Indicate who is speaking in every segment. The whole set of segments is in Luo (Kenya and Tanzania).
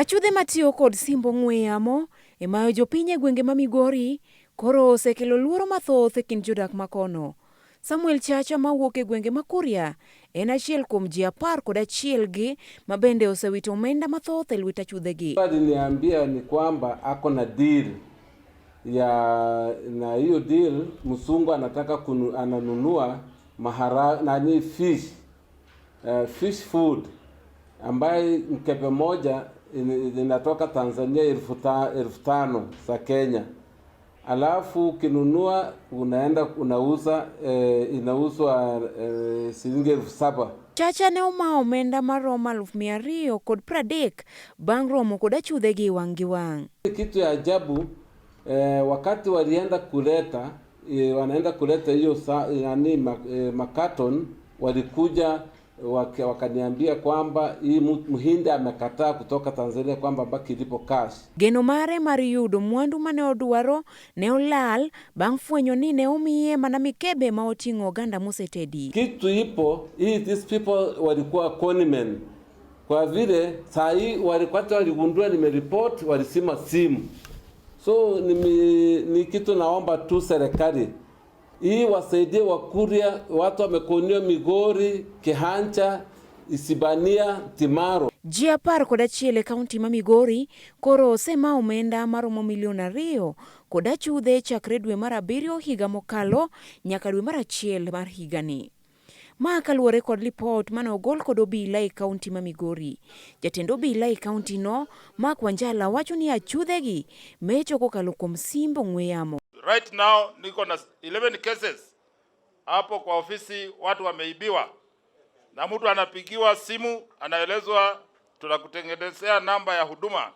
Speaker 1: Achudhe matiyo kod simb ong'we yamo e mayo jopiny e gwenge ma Migori koro osekelo luoro mathoth e kind jodak ma kono. Samuel Chacha mawuok e gwenge ma Kuria en achiel kuom ji 11 gi ma bende osewito omenda mathoth e lwet achudhegi.
Speaker 2: Aliniambia ni kwamba ako na deal ya na hiyo deal msungu anataka kunu, ananunua mahara, nani fish, fish food ambaye mkebe moja inatoka Tanzania 5,000 za Kenya, alafu ukinunua unaenda unauza inauzwa shilingi 7,000.
Speaker 1: Chacha ne omayo omenda maromo 230,000 bang' romo kod achudhegi wang' gi wang'.
Speaker 2: Kitu ya ajabu wakati walienda kuleta wanaenda kuleta hiyo nani makaton, walikuja wakaniambia kwamba hii mhindi amekataa kutoka Tanzania kwamba baki ilipo cash.
Speaker 1: Geno mare mar yudo mwandu mane odwaro ne olal bang' fwenyo ni ne omiye mana mikebe ma oting'o oganda mosetedi.
Speaker 2: Kitu ipo hii, these people walikuwa conmen, kwa vile saa hii walikuwa waligundua nimeripoti, walisima simu. So ni kitu naomba tu serikali hii wasaidie Wakuria, watu wamekoniwa Migori, Kehancha, Isibania, Timaro.
Speaker 1: Ji 11 e kaunti ma Migori koro osema omenda maromo milion 2 kod achudhe chakre dwe mar 7 higa mokalo nyaka dwe mar 1 mar higani. Ma kaluwore kod lipot mane ogol kod obila e kaunti ma Migori. Jatend obila e kaunti no, Mark Wanjala, wacho ni achudhegi mecho kokalo kuom simb ong'we yamo.
Speaker 3: Right now niko na 11 cases hapo kwa ofisi, watu wameibiwa, na mtu anapigiwa simu anaelezwa tunakutengenezea namba ya huduma,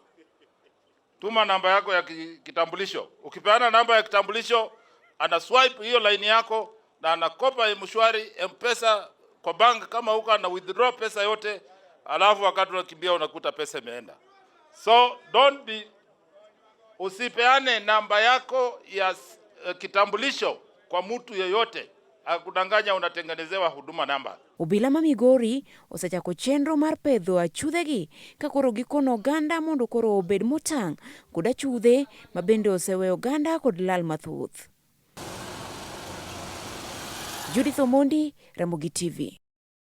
Speaker 3: tuma namba yako ya kitambulisho. Ukipeana namba ya kitambulisho, ana swipe hiyo line yako na anakopa M-Shwari, M-Pesa kwa bank kama huko, ana withdraw pesa yote, alafu wakati unakimbia unakuta pesa imeenda. So don't be, usipeane namba yako ya kitambulisho kwa mtu yeyote akudanganya unatengenezewa huduma namba.
Speaker 1: Obila ma Migori osechako chenro mar pedho achudhegi ka koro gikono oganda mondo koro obed motang' kod achudhe ma bende oseweyo oganda kod lal mathoth. Judith Omondi, Ramogi TV.